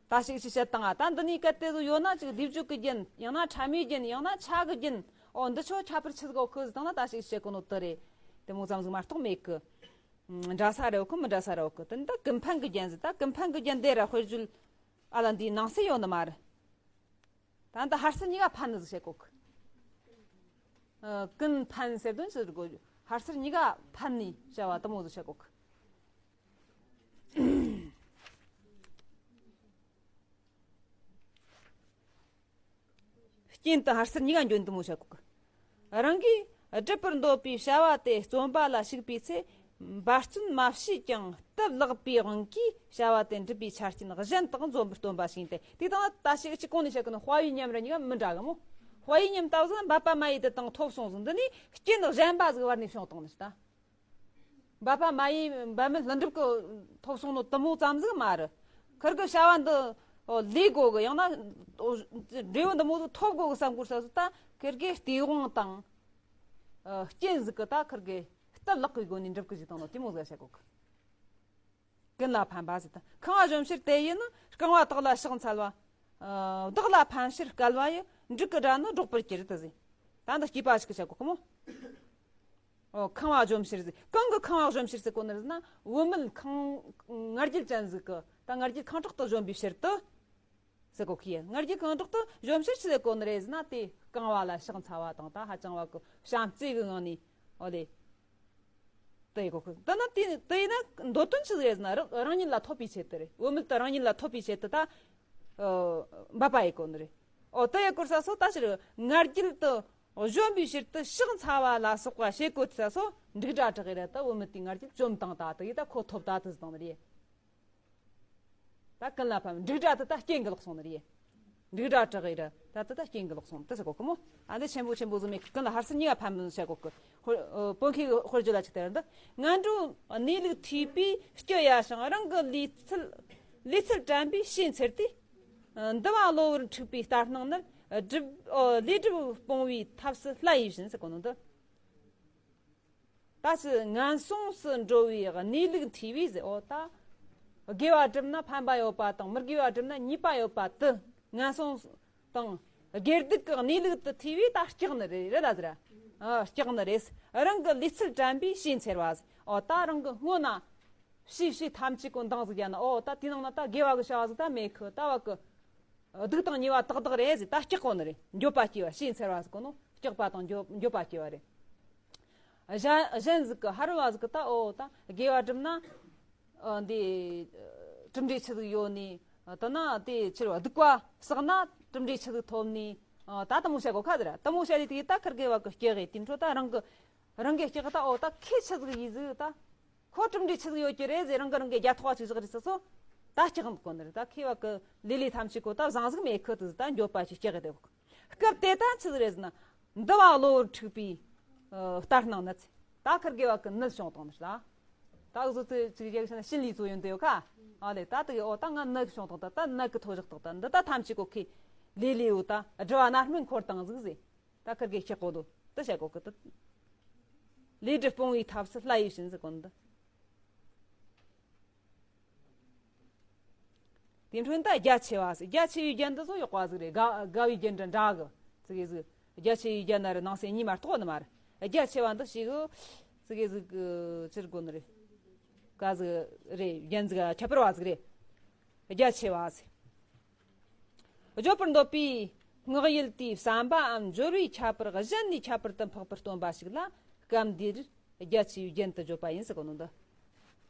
ད་ཞིག་ཞིག་བཤད་དང་ཨ། ད་འདི་ནས་གལ་ཏེ་བཟོ་ཡོད་ན་ཅིག་སྡེབ་སྦྱོར་གི་རྒྱན། ཡང་ན་ཕྲ་མོའི་རྒྱན། ཡང་ན་ཆ་གི་རྒྱན། ཨོ་འདི་ཆོ་ཁྱད་པར་ཆི་ཟིག་ཡོད་གི་ཟེར་དང་ན་ད་ཞིག་བཤད་གོ་ནོ་དེ་རེད། དེ་མོ་ཙམ་ཟིག་མ་གཏོགས་མེད་གི། འདྲ་ས་རེད་གི་མི་འདྲ་ས་རེད་གི། དེ་ནི་ད་ཀུན་ཕན་གི་རྒྱན་ཟིག་ད་ཀུན་ཕན་གི་རྒྱན་དེ་ར་དཔེར་བརྗོད་ཨ་ལ་འདིའི་ནང་གསེས་ཡོད་ནི་མ་རེད། ད་ནི་ད་ཧར་སེར་གཉིས་ཀ་ཕན་ནི་ཟིག་བཤད་གོ་གི། ཨ། ཀུན་ཕན་ཟེར་དོན་ཟེར་གོ། ཧར་སེར་གཉིས་ཀ་ཕན་ནི་བྱ་བ་དེ་མོ་ཟིག་བཤད་གོ་གི། རྐྱེན་དུ་ཧར་སེར་གཉིས་ཀ་འཇོན་དུ་མོ་བྱ་གོ་གི། རང་གིས་སྒྲུབ་པར་འདོད་པའི་བྱ་བ་དེ་བརྩོན་པ་ལ་ཞུགས་པའི་ཚེ། འབད་བརྩོན་མ་བྱས་ཀྱང་སྟབས་ལེགས་པའི་དབང་གིས་བྱ་བ་དེ་འགྲུབ་པའི་ཆ་རྐྱེན་གཞན་དག་འཛོམས་པར་སྟོན་པ་ཞིག་ཡིན་ཏེ། དེ་དང་ད་ཞིག་གཅིག་གོང་ནས་བཤད་གི་ནི་དཔའ་བོའི་ཉམས་ར་གཉིས་ཀ་མི་འདྲ་གི་མོ། དཔའ་བོའི་ཉམས་ལྟ་བུ་ཟིག་འབད་པ་མ་ཡིས་དེ་དང་ཐོབ་སོང་ཟིག་འདི་ནི་རྐྱེན་གཞན་པ་ཟིག་བར་ནས་བྱུང་བཏང་ནི་ད། འབད་པ་མ་ཡིས་འབད་མེད་ལྷུན་གྲུབ་ཀྱི་ཐོབ་སོང་ནོ་དེ་མོ་ཙམ་ཟིག་མ་རེད། ཁིར་གི་བྱ་བ་འདི་ལས་དགོས་གི། ཡང་ན་འབྲས་བུ་འདི་མོ་ཟིག་ཐོབ་དགོས་གི་བསམ་དགོས་ས་ཟིག་ད་ཁིར་གི་སྟེས་དབང་དང་རྐྱེན་ཟིག་གི་ད་ཁིར་གི་སྟབས་ལེགས་གི་སྒོ་ནས་འགྲུབ་གི་ཟིག་དང་ནོ་དེ་མོ་ཟིག་བྱ་དགོས་གི། ཀུན་ལ་ཕན་པ་ཟེར་ད། ཁང་བ་གཞོམ་ཕྱིར་དེ་ཡིས་ནི། རྐང་བ་དག་ལ་ཕྱག་འཚལ་བ། ཨ། བདག་ལ་ཕན་ཕྱིར་བསྐལ་བ་ཡི། འབྲུག་གི་སྒྲ་ནི་སྒྲོག་པར་གྱུར་ཏོ་ཟེར། ད་འདི་སྐྱེས་པ་ཞིག་གི་བྱ་གོ་གི་མོ། ཨོ་ཁང་བ་གཞོམ་ཕྱིར་ཟེར། གང་གི་ཁང་བ་གཞོམ་ཕྱིར་ཟེར་གོ་ནི་རེད་ན། བུད་མེད་ཁང་ང་རྒྱལ་ཅན་ཟིག་གི་ད་ང་རྒྱལ་ཁེངས་དྲེགས་དུ་གཞོམ་པའི་ཕྱིར་དུ་ཟེར་གོ་གི་ཡ། ང་རྒྱལ་ཁེངས་དྲེགས་དུ་གཞོམ་ཕྱིར་ཆི་ཟེར་གོ་ནི་རེད་ཟེར་ན། དེ་རྐང་བ་ལ་ཕྱག་འཚལ་བ་དང་ད་ཧ་ཅང་བ་གི་བྱམས་བརྩེ་གི་ངང་ནས། ཨོ་ལེ། དེ་ཡི་གོ་གི། དེ་ན་དེ་དེ་ཡིན་ན་འདོད་དོན་ཆི་ཟིག་རེད་ཟེར་ན། རང་རང་ཉིད་ལ་ཐོབ་པའི་ཆེད་དུ་རེད། བུད་མེད་དེ་རང་ཉིད་ལ་ཐོབ་པའི་ཆེད་དུ་ད། ཨོ་འབད་པ་ཡི་གོ་ནི་རེད། ཨོ་དེ་ཡི་གོ་ས་སོ་ད་ཕྱིར་ང་རྒྱལ་དུ་གཞོམ་པའི་ཕྱིར་དུ་ཕྱག་འཚལ་བ་ལ་སོགས་པ་བྱེད་གོ་ས་སོ། འབྲུག་སྒྲ་གྲགས་ཡི་ར་ད་བུད་མེད་དེའི་ང་རྒྱལ་བཅོམ་བཏང་ད་དེ་ཡི་ད་ཁོ་ཐོབ་ད་དེ་ཟིག་དང་ནི་རེད། ད་ཀུན་ལ་ཕན། འབྲུག་སྒྲ་དེ་ད་རྐྱེན་གི་ལོག་སོང་ནི་རེད། འབྲུག་སྒྲ་གྲགས་ཡི་ར་ད་དེ་ད་རྐྱེན་གི་ལོག་སོང་དེ་ཟེར་གོ་གི་མོ། ཨ་འདི་ཆེན་པོ་ཆེན་པོ་ཟིག་མེད་གི། ཀུན་ལ་ཧར་སེར་གཉིས་ཀ་ཕན་པོ་ཟིག་བྱ་གོ་གི། ཧོ། ཨ། བོད་མཁས་གི་དཔེར་བརྗོད་ལ་ཅིག་དེ་ར་འདི། ངན་འགྲོའི་གནས་ལུགས་ཐོས་པས་སྐྱི་གཡའ་ཞིང་། རང་གི་ལུས་ཚད་ལུས་ཚད་དྲན་པས་ཕྱི་འཚེར་ཏེ། ཨ། འདུལ་བ་གློ་བུར་འཁྲུགས་པའི་ལྟར་སྣང་ནི། སྒྲིབ། ཨོ། ལས་སྒྲིབ་སྤོང་བའི་ཐབས་སུ་སླ་ཡིས་བྱིན་ཟེར་གོ་ནོ་འདི། ད་ཕྱིར་ངན་སོང་སུ་འགྲོ་བའི་གནས་ལུགས་ཐོས་པས་ཟེར། ཨོ་ད། དགེ་བ་བསྒྲུབ་ན་ཕན་པ་ཡོད་པ་དང་མི་དགེ་བ་བསྒྲུབ་ན་ཉེས་པ་ཡོད་པ་དེ་ངན་སོང་དང་དགེ་སྡིག་གི་གནས་ལུགས་དེ་ཐོས་པས་ད་སྐྲག་ནི་རེད། རེད་ལ་ཟེར། ཨ། སྐྲག་ནི་རེད། རང་གི་ལུས་ཚད་དྲན་པས་ཕྱི་འཚེར་བ་ཟེར། ཨོ་ད་རང་གི་སྔོན་ན་ཕྱི་ཕྱི་ཐམས་ཅད་ཀུན་འདང་ཟིག་ཡ་ན། ཨོ་ད་དེ་ནང་ན་ད་དགེ་བ་གི་བྱ་བ་ཟིག་ད་མེད་གི། ད་བ་གི་སྡིག་དང་ཉེས་པ་དག་དག་རེད་ཟེར། ད་སྐྲག་གོ་ནི་རེད། འགྱོད་པ་སྐྱེ་བ། ཕྱི་འཚེར་བ་ཟེར་གོ་ནོ་སྐྲག་པ་དང་འགྱོད་འགྱོད་པ་སྐྱེ་བ་རེད། གཞན་གཞན་ཟིག་གི་ཧར་བ་ཟིག་གི་ད་ཨོ་ད་དགེ་བ་བསྒྲུབ་ན། ཨ། འདི་གྲུབ་འབྲས་ཆི་ཟིག་ཡོད་ནི། ད་ན་དེ་ཕྱིར་བ་སྡིག་པ་བསགས་ན་གྲུབ་འབྲས་ཆི་ཟིག་ཐོབ་ནི། ད་དེ་མོ་བཤད་གོ་ཁ་ཟེར། དེ་མོ་བཤད་དེ་དེ་ད་ཁིར་གེ་བ་གི་སྐྲག་གི། དེ་འཕྲོ་ད་རང་གི་རང་གི་སྐྲག་གི་ད་ཨོ་ད་ཁེ་ཆི་ཟིག་ཡིན་ཟིག་ད། ཁོ་གྲུབ་འབྲས་ཆི་ཟིག་ཡོད་ཀྱི་རེད་ཟེར། རང་གི་རང་གི་རྒྱ་ཐོག་ཅིག་བཞག་རེད་ཟེར་སོ། ད་སྐྲག་འདུག་གོ་ནི་རེད། ད་ཁེ་བ་གི་ལེ་ལེ་ཐམས་ཅད་གོ་ད་བཟང་ཟིག་མེད་ཁི་དུ་ད་འགྱོད་པ་ཞིག་སྐྲག་གི་དེ། སྐབས་དེ་ད་ཆི་ཟིག་རེད་ཟེར་ན། འདུལ་བ་གློ་བུར་འཁྲུགས་པའི་ལྟར་སྣང་ནི་ཚེ། ད་ཁིར་གེ་བ་གི་ནད་བྱུང་བཏང་ནི་ལ། ད་གཟོད་དེ་ཅིག་རྒྱག་ཤེ་ན་ཤིན་ལུས་གཙོ་ཡོན་དེ་ཡོད་ཁ། ཨ་ལེ་ད་དེ་གི་ཨོ་ད་ང་ནད་བྱུང་བཏང་། ད་ད་ནད་གི་ཐོ་བཞག་ཐོག་ད་འདི་ད་ཐམས་ཅད་གོ་ཁེ་ལེ་ལེ་ཡོད་ད་སྒྲུབ་པ་རྣམ་སྨིན་འཁོར་བཏང་ཟིག་ཟེར། ད་ཁིར་གེ་སྐྲག་གོ་དོ་དེ་བཤད་གོ་གི་དེ། ལས་སྒྲིབ་སྤོང་བའི་ཐབས་སུ་སླ་ཡིས་བྱིན་ཟེར་གོ་ནི་འདི། དེ་འཕྲོ་ད་རྒྱ་ཆེ་བ་ཟེར། རྒྱ་ཆེ་བའི་རྒྱན་འདི་ཚོ་ཡག་པ་ཟིག་རེད། དགའ་དགའ་བའི་རྒྱན་འདྲ་འདྲ་གི་ཟིག་གི་ཟིག་རྒྱ་ཆེ་བའི་རྒྱན་ན་རེ་ནང་གསེས་གཉིས་མ་གཏོགས་ནི་མ་རེད། རྒྱ་ཆེ་བ་འདི་ཞིག་གི་ཟིག་གི་ཟིག་ཅིར་གོ་ནི་རེད། ག་ཟིག་རེད། རྒྱན་ཟིག་ཁྱད་པར་བ་ཟིག་རེད། རྒྱ་ཆེ་བ་ཟེར། བརྗོད་པར་འདོད་པའི་བསྔགས་ཡུལ་དེའི་བསམ་པའམ་སྦྱོར་བའི་ཁྱད་པར་གཞན་ནས་ཁྱད་པར་དུ་འཕགས་པར་སྟོན་པ་ཞིག་ལ་སྐབས་འདིར་རྒྱ་ཆེ་བའི་རྒྱན་དུ་བརྗོད་པ་ཡིན་ཟེར་གོ་ནོ་འདི།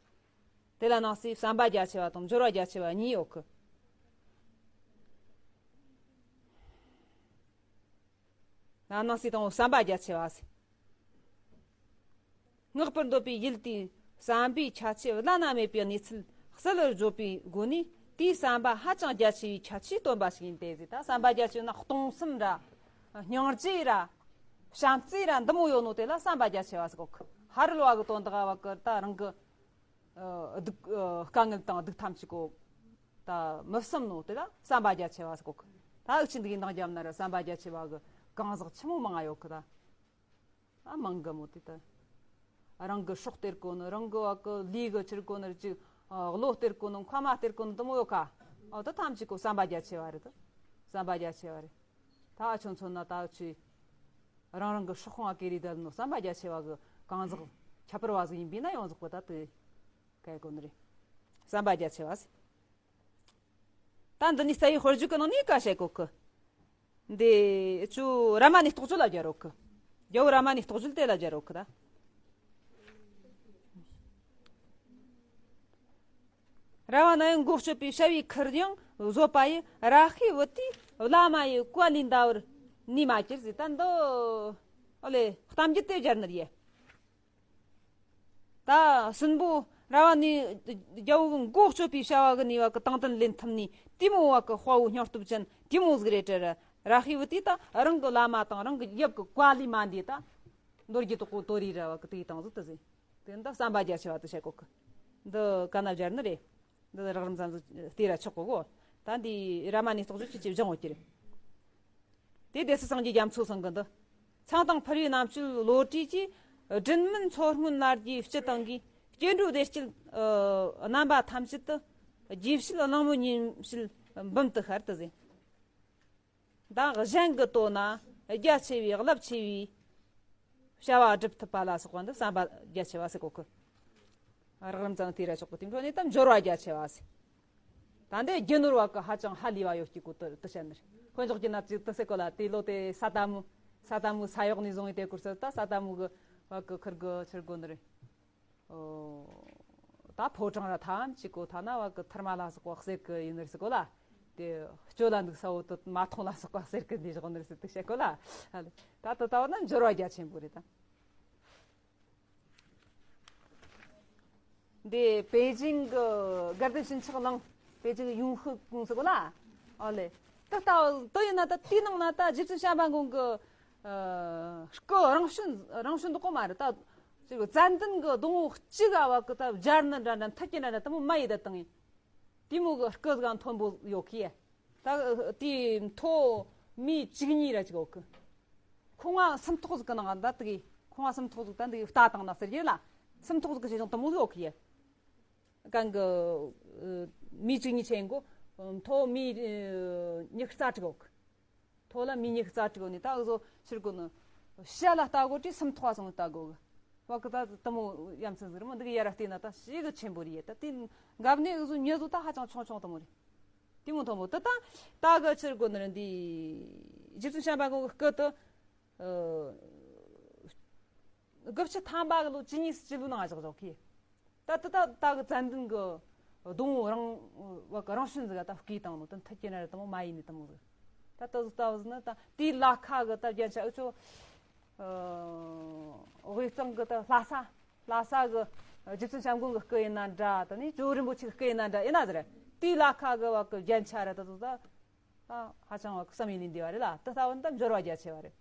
དེ་ལ་ནང་གསེས་བསམ་པ་རྒྱ་ཆེ་བ་དང་སྦྱོར་བ་རྒྱ་ཆེ་བ་གཉིས་ཡོད་གི། ན་ནང་སྲིད་དང་བསམ་པ་རྒྱ་ཆེ་བ་ཟེར། སྔགས་པར་འདོད་པའི་ཡུལ་དེའི་བསམ་པའི་ཁྱད་ཆོས་བླ་ན་མེད་པའི་གནས་ཚུལ་གསལ་བར་བརྗོད་པའི་སྒོ་ནས། དེའི་བསམ་པ་ཧ་ཅང་རྒྱ་ཆེ་བའི་ཁྱད་ཆོས་སྟོན་པ་ཞིག་ཡིན་ཏེ་ཟེར། ད་བསམ་པ་རྒྱ་ཆེ་ན་སྟོང་བསམ་ར། སྙིང་རྗེ་ར། བྱམས་བརྩེ་ར་འདི་མོ་ཡོད་ནོ་དེ་ལ་བསམ་པ་རྒྱ་ཆེ་བ་ཟེར་གོ་གི། ཧ་རི་ལོ་བ་གི་དོན་དག་བ་གི་ད་རང་གི་ཨ་སྡུག་ཨ་དཀའ་ངལ་དང་སྡུག་ཐམས་ཅད་གོ། ད་མི་བསམ་ནོ་དེ་ལ་བསམ་པ་རྒྱ་ཆེ་བ་ཟེར་གོ་གི། ད་འུ་ཆོ་འདི་གི་འདང་རྒྱབ་ན་ར་བསམ་པ་རྒྱ་ཆེ་བ་གི་གང་ཟག་ཆི་མོ་མང་ང་ཡོད་གི་ད། ཨ་མང་གི་མོ་དེ་ད། རང་གི་སྲོག་སྟེར་གོ་ནི། རང་གི་བ་གི་ལུས་གི་ཕྱིར་གོ་ནི་ཅིག་ཨ་བློ་སྟེར་གོ་ནི། མཁའ་མ་སྟེར་གོ་ནི་དུ་མོ་ཡོད་ཁ། ཨོ་ད་ཐམས་ཅད་གོ་བསམ་པ་རྒྱ་ཆེ་བ་རེད་ད། བསམ་པ་རྒྱ་ཆེ་བ་རེད། ད་ཨ་ཆོ་མཚོན་ན་ད་ཆི། རང་རང་གི་སྲོག་ཁོང་ཨ་ཀེ་རི་དལ་ནོ་བསམ་པ་རྒྱ་ཆེ་བ་གི་གང་ཟག་ཁྱད་པར་བ་ཟིག་ཡིན་པས་ན་ཡོངས་རྫོགས་པ་ད་དེ་གལ་གོ་ནི་རེད། བསམ་པ་རྒྱ་ཆེ་བ་ཟིག་ད་འདི་ནི་རྩ་བའི་དཔེར་བརྗོད་ཀྱི་ནང་ནས་ཀ་བཤད་གོ་གི། འདི་ཆོ་རཱ་མ་ནའི་རྟོགས་བརྗོད་ལ་སྦྱར་རོགས་གི། རྒྱལ་བོ་རཱ་མ་ནའི་རྟོགས་བརྗོད་དེ་ལ་སྦྱར་རོགས་གི་ད། ར་བ་ན་ཡང་མགོ་གཅོད་པའི་བྱ་བའི་ཁུར་ཡང་བཟོད་པ་ཡི་ར་ཧི་བུ་ཏི་བླ་མ་ཡི་བཀའ་ལས་འདའ་བར་ནུས་མ་གྱུར་ཟེར། ད་འདི་ཨོ་ལེ་གཏམ་རྒྱུད་དེ་སྦྱར་ནི་རེད། ད་སྲིན་པོ་ར་བ་ནའི་རྒྱལ་བོ་གི་མགོ་གཅོད་པའི་བྱ་བ་གི་ནུས་པ་གི་དང་དུ་ལེན་ཐུབ་ནི་དེ་མོ་བ་གི་དཔའ་བོ་སྙིང་སྟོབས་ཅན་དེ་མོ་ཟིག་རེད་དྲ། ར་ཧི་བུ་ཏི་ད་རང་གི་བླ་མ་དང་རང་གི་ཡབ་གི་བཀའ་ལས་མ་འདས་ད། མདོ་སྒྱུ་ཏོ་གོ་དོ་རི་ར་བ་གི་དེའི་སྟངས་ཟིག་ཏུ་ཟིན། དེ་འདི་བསམ་པ་རྒྱ་ཆེ་བ་དུ་བྱེད་གོ་གི། འདི་ག་ན་སྦྱར་ནི་རེད། འདི་རགས་རིམ་ཙམ་ཟིག་བལྟས་ར་ཆོག་གོ་གོ། ད་འདི་རཱ་མ་ནའི་རྟོགས་བརྗོད་ཀྱི་ཅིག་སྦྱང་འོ་ཀྱི་རེད། དེ་སྡེ་སྲིད་སངས་རྒྱས་རྒྱ་མཚོ་ཚང་གི་འདི། ཚངས་དང་ཕུར་བུའི་རྣམ་དཔྱོད་བློ་གྲོས་ཀྱིས། སྒྲིན་མིན་མཚོ་སྔོན་ལ་རྒྱའི་སྤྱི་དང་གི། སྐྱེ་འགྲོའི་བདེ་སྐྱིད་ཨ་རྣམ་པ་ཐམས་ཅད་དུ། རྗེ་བྱེད་གླང་མོ་ཉིན་བྱེད་འབུམ་དུ་ཤར་དུ་ཟེར། མདང་གཞན་གྱི་དོན་ན་རྒྱ་ཆེ་བའི་རླབས་ཆེ་བའི་བྱ་བ་སྒྲུབ་ཐུབ་པ་ལ་སོགས་པ་འདི་བསམ་པ་རྒྱ་ཆེ་བ་ཟེར་གོ་གི། རགས་རིམ་ཙམ་དེ་ར་ཆོག་གི། དེ་འཕྲོ་ནས་ད་འབྱོར་བ་རྒྱ་ཆེ་བ་ཟེར། ད་འདི་རྒྱུ་ནོར་བ་གི་ཧ་ཅང་ཧ་ལས་བ་ཡོད་ཀྱི་གོ་དུ་དུ་བཤད་ནི་རེད། དཔེ་འཇོག་རྒྱུ་ན་ཅིག་དུ་ཟེར་གོ་ལ། དེ་ལོ་དེ་ས་ད་མུ་ས་ད་མུ་ས་གཡོག་ནས་བཟུང་བའི་དེ་སྐོར་ཟེར། ད་ས་ད་མུ་གི་བ་གི་ཁུར་གི་ཕྱིར་གོ་ནི་རེད། ཨོ། ད་ཕོ་བྲང་ར་ཐམས་ཅད་གོ་ཐ་ན་བ་གི་ཐུར་མ་ལ་སོགས་པ་གསེར་གི་ཡིན་ནི་ཟེར་གོ་ལ། དེ་སྤྱོད་ལ་འདུག་ས་བོ་དུ་མ་ཐོང་ལ་སོགས་པ་གསེར་གི་འདི་བཞག་ནི་ཟེར་དུ་བཤད་གོ་ལ། ད་དུ་ལྟ་བ་ན་འབྱོར་བ་རྒྱ་ཆེན་པོ་རེད་ད། འདི་པེ་ཅིང་གི་དགའ་ལྡན་ཕྱིན་ཆགས་གླིང་། པེ་ཅིང་ཡུང་ཧི་ཀུང་ཟེར་གོ་ལ། ཨོ་ལེ། ད་ལྟ་དུ་ཡིན་ན་ད་དེའི་ནང་ན་ད་རྗེ་བཙུན་བྱམས་པ་མགོན་གི་ཨ་སྐུ་རང་བྱོན་རང་བྱོན་འདུག་གོ་མ་རེད་ད། ཅིག་ཙན་དན་གྱི་སྡོང་བོ་གཅིག་ག་བ་གི་ད་སྦྱར་ནི་འདྲ་འདྲ་མཐུད་ཀྱི་འདྲ་འདྲ་དུ་མོ་མ་ཡི་ད་བཏང་ཡིན། དེ་མོ་གི་སྐུ་ཟིག་མཐོན་པོ་ཡོད་ཀི། ད་དེ་མཐོ་དམན་བཅུ་གཉིས་ར་ཅིག་ཡོད་ཀི། ཁོང་ང་སུམ་ཐོག་ཟིག་གི་ནང་ད་དེ་གི་ཁོང་ང་སུམ་ཐོག་ཟིག་ད་འདི་ལྟ་བཏང་ན་ཟེར་གྱི་ལ། སུམ་ཐོག་ཟིག་གི་ཆེ་ཆུང་དུ་མོ་ཟིག་ཡོད་ཀི། གང་གི་ཨ་དམན་བཅུ་གཉིས་ཆེན་གོ། མཐོ་དམན་ཨ་ཉི་ཤུ་རྩ་དྲུག་ཡོད་ཀི། མཐོ་ལ་དམན་ཉི་ཤུ་རྩ་དྲུག་ནས་ད་འུ་ཟོ་ཕྱིར་གོ་ནི། བྱ་ལ་ལྟ་གོ་དྲི་སུམ་ཐོག་སོང་ལྟ་གོ་གི། བ་གི་ད་དུ་མོ་ཡ་མཚན་ཟིག་རེད་མོ། འདི་གི་ཡ་ར་བལྟས་ན་ད་ཞེ་གི་ཆེན་པོ་རེད་ཡ། ད་དེ་འགབ་ནས་འུ་ཟོ་མྱི་ཟོ་ད་ཧ་ཅང་ཆུང་ཆུང་དུ་མོ་རེད། དེ་མོ་དུ་མོ་དུ་ད་ད་གི་ཕྱིར་གོ་ནི་རེད། འདི་རྗེ་བཙུན་བྱམས་པ་གོ་གི་སྐུ་དུ་ཨ་དགུ་བཅུ་ཐམ་པ་གི་ལོ་བཅུ་གཉིས་སུ་སྤྱི་ལོ་ནང་བཞག་བཞག་གི། ད་ད་ད་ད་གི་ཙན་དན་གི་སྡོང་བོ་རང་བ་གི་རང་བྱོན་ཟིག་ད་བསྐུས་བཏང་ནོ་དེ་མཐུད་ཀྱི་ན་རེད་དུ་མོ་མ་ཡིན་ནི་དུ་མོ་ཟིག་ད་ད་ཟིག་ད་བ་ཟིག་ན་ད་དེའི་ལ་ཁ་གི་ད་རྒྱན་ཆ་འུ་ཆོ་ཨ་དབུས་གཙང་གི་ད་ལྷ་ས་ལྷ་ས་གི་རྗེ་བཙུན་བྱམས་མགོན་གི་སྐུ་ཡིན་ན་འདྲ། ད་ནི་ཇོ་བོ་རིན་པོ་ཆེ་གི་སྐུ་ཡིན་ན་འདྲ་ཡིན་ན་ཟེར། དེའི་ལ་ཁ་གི་བ་གི་རྒྱན་ཆ་རེད། ད་ད་ད་ཧ་ཅང་བ་གི་བསམ་ཡས་ལས་འདས་པ་རེད་ལ། ད་ད་བ་ད་འབྱོར་བ་རྒྱ་ཆེ་བ་རེད།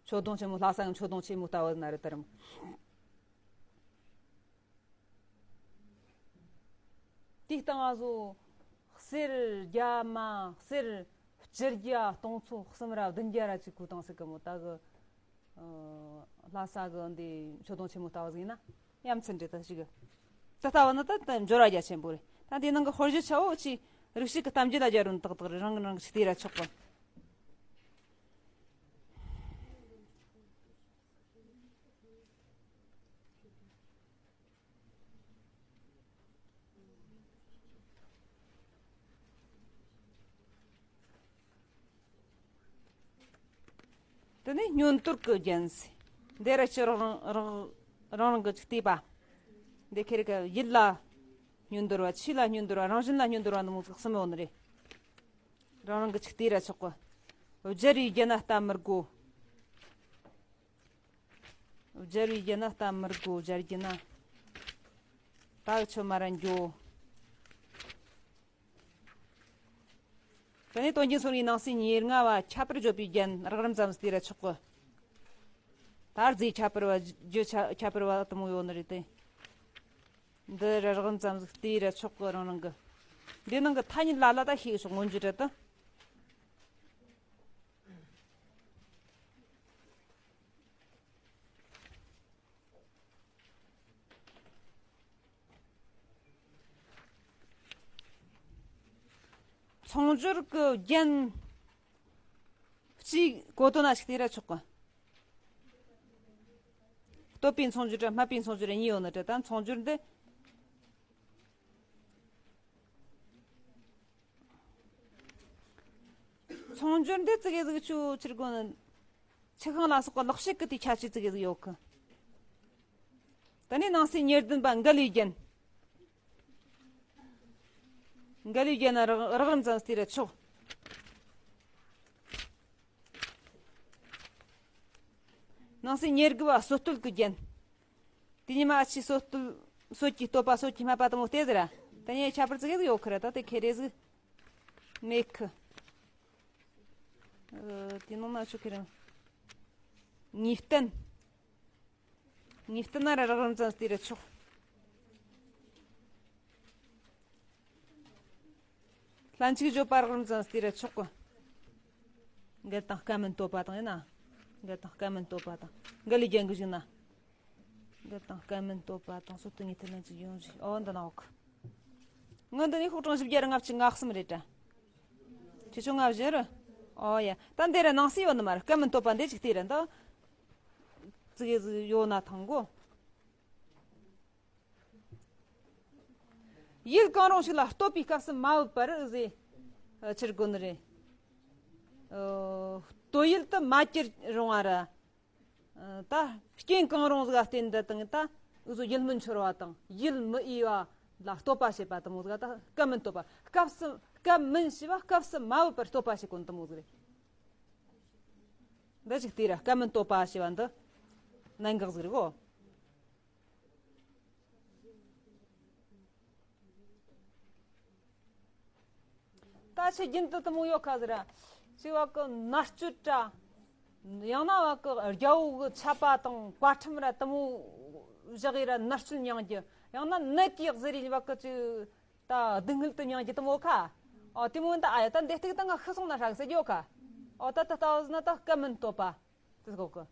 མཆོད་སྡོང་ཆེན་མོ་ལྷ་ས་ཡང་མཆོད་སྡོང་ཆེན་མོ་ལྟ་བུ་ན་རེད་དར་མོ། དེའི་སྟེང་ང་ཚོ་གསེར་རྒྱ་མ་གསེར་བཅུ་བརྒྱ་སྟོང་ཚོ་གསུམ་ར་བདུན་བརྒྱ་ར་ཅིག་བརྐུས་བཏང་ཟེར་གི་མོ། ད་གི་ཨ་ལྷ་ས་གི་འདི་མཆོད་སྡོང་ཆེན་མོ་ལྟ་བུ་ཟིག་ཡིན་ན་ཡ་མཚན་རེད་ད་ཞིག་གི། ད་ལྟ་བ་ན་ད་ད་འབྱོར་བ་རྒྱ་ཆེན་པོ་རེད། ད་འདི་ནང་གི་དཔེར་བརྗོད་ཆ་བོ་ཅི་རིགས་ཤིག་གི་གཏམ་རྒྱུད་ལ་སྦྱར་རུང་ཏག་ཏག་རེད། རང་གི་རང་གི་ཅིག་བལྟས་ར་ཆོག་གི། དེ་ནས་བསྙོན་དོར་གྱི་རྒྱན་ཟེར། འདི་ར་ཅི་རང་རང་རང་རང་གི་ཅིག་བལྟས་པ། འདི་ཁེ་རེ་ག་ཡིད་ལ་བསྙོན་དོར་བ། ཆོས་ལ་བསྙོན་དོར་བ། རང་བཞིན་ལ་བསྙོན་དོར་བ་འདི་མོ་ཟིག་གསུམ་ཡོད་ནི་རེད། རང་རང་གི་ཅིག་བལྟས་ར་ཆོག་གི། སྦྱར་བའི་རྒྱུ་ན་ལྟ་མི་དགོས། སྦྱར་བའི་རྒྱུ་ན་ལྟ་མི་དགོས། སྦྱར་རྒྱུ་ན་ད་ཆོ་མ་ར་འགྱོ། དེ་ནས་དོན་རྒྱན་སོ་ལྔའི་ནང་གསེས་ཉེར་ལྔ་བ་ཁྱད་པར་བརྗོད་པའི་རྒྱན་རགས་རིམ་ཙམ་ཟིག་བལྟས་ར་ཆོག་གི། ད་རྫས་ཁྱད་པར་བ། རྒྱུ་ཁྱད་ཁྱད་པར་བ་དེ་མོ་ཡོད་ནི་རེད་དེ། འདི་ར་རགས་རིམ་ཙམ་ཟིག་བལྟས་ར་ཆོག་གི། རང་རང་གི། འདི་ནང་གི་ཐ་སྙད་ལ་ལ་ད་ཤེས་ཆོག་མངོན་བརྗོད་ར་དུ། མཚུངས་སྦྱོར་གྱི་རྒྱན་གཅིག་གོ་དོན་ན་ཞིག་བལྟས་ར་ཆོག་གི། ལྟོས་པའི་མཚུངས་སྦྱོར་ར་སྨྲས་པའི་མཚུངས་སྦྱོར་ར་གཉིས་ཡོད་ནི་རེད། ད་མཚུངས་སྦྱོར་འདི། མཚུངས་སྦྱོར་འདི་ཙི་གེ་ཟིག་ཆུ་ཆི་དགོས་ནི། ཆུ་ཤིང་ལ་སོགས་པ་ལེགས་བཤད་ཀྱི་དེ་ཁྱད་ཆོས་ཙི་གེ་ཟིག་ཡོད་གི། དེ་ནས་ནང་གསེས་ཉེར་བདུན་པ་འགལ་བའི་རྒྱན། འགལ་བའི་རྒྱན་ན་རགས་རགས་རིམ་ཙམ་བལྟས་ར་ཆོག་ནང་གསེས་ཉེར་དགུ་བ་སྲོད་བསྟོད་ཀྱི་རྒྱན། དེ་ཉི་མ་ཨ་ཆི་སྲོད་བསྟོད། སྲོད་ཀྱི་བསྟོད་པ། སྲོད་ཀྱི་སྨད་པ་དེ་མོ་བལྟས་ཟེར་ར། དེ་ནས་ཁྱད་པར་ཙི་གེ་ཟིག་ཡོད་ཁི་ར། ད་དེ་ཁེ་རེ་ཟིག་མེད་ཁི། ཨ། དེ་ནང་ན་ཆོག་ཁི་ར། ངེས་བསྟན། ངེས་བསྟན་ན་ར་རགས་རིམ་ཙམ་བལྟས་ར་ཆོག་ལྷན་ཅིག་བརྗོད་པ་རགས་རིམ་ཙམ་བལྟས་ར་ཆོག་གི། འགལ་དང་སྐབས་མིན་བསྟོད་པ་དང་ཡིན་ན། འགལ་དང་སྐབས་མིན་བསྟོད་པ་དང་། འགལ་ལས་རྒྱན་གྱི་གཞུག་ན། འགལ་དང་སྐབས་མིན་བསྟོད་པ་དང་སྲོད་བསྟོད་ངེས་བསྟན་ལྷན་ཅིག་ཡོང་བཞིན། ཨོ་འདི་ན་འོག་ངའི་འདི་ནས་ཤོག་གྲངས་བཞི་བརྒྱ་ར་ལྔ་བཅུ་ང་གསུམ་རེད་དྲ། ཁྱེད་ཆོ་ལྔ་བཞི་རེད། ཨོ་ཡ། ད་འདི་ར་ནང་གསེས་ཡོད་ནི་མ་རེད། སྐབས་མིན་བསྟོད་པ་འདི་ཅིག་བལྟས་ར་འདི། ཙི་གེ་ཟིག་ཡོད་ན་ཐང་གོ། ཡུལ་གང་རུང་ཞིག་ལ་བསྟོད་པའི་སྐབས་སུ་མ་བབ་པར་ཟེ། ཨ། ཆི་དགོས་ནི་རེད། ཨ། བསྟོད་ཡུལ་དུ་མ་གྱུར་རུང་བ་ར། ཨ། ད་རྐྱེན་གང་རུང་ཟིག་ག་བརྟེན་ཏེ་དང་ད་འུ་ཟོ་ཡིད་སྨོན་འཆོར་བ་དང་ཡིད་མི་འོས་པ་ལ་བསྟོད་པ་བྱེད་པ་དེ་མོ་ཟིག་ད་སྐབས་མིན་བསྟོད་པ། སྐབས་སུ། སྐབས་མིན་ཞེས་པ་སྐབས་སུ་མ་བབ་པར་བསྟོད་པ་བྱེད་གོ་ནི་དེ་མོ་ཟིག་རེད། འདི་ཅིག་བལྟས་ར། སྐབས་མིན་བསྟོད་པ་ཞེས་པ་འདི་གནད་འགག་ཟིག་རེད་གོ། ད་ཆི་རྒྱུན་དུ་དེ་མོ་ཡོད་ཁ་ཟེར་ར། ཅིག་བ་གི་མནར་གཅོད་ར། ཡང་ན་བ་གི་རྒྱལ་པོ་གི་ཆད་པ་དང་བཀའ་ཁྲིམས་ར་དེ་མོ་བཞག་ཡི་ར་མནར་གཅོད་མྱང་རྒྱུ། ཡང་ན་ནད་ཀྱིས་གཟིར་ཡི་བ་གི་ཅིག་ད་སྡུག་བསྔལ་དུ་མྱང་རྒྱུ་དེ་མོ་ཁ། ཨོ་དེ་མོ་ད། ཨ་ཡ། ད་འདི་སྟེགས་ད་ང་ཤི་སོང་ན་ཧྲ་གི་ཟེར་རྒྱུ་ཁ། ཨོ་ད་ད་ལྟ་བ་ཟེར་ན་ད་སྐབས་མིན་བསྟོད་པ་དེ་གོ་གི།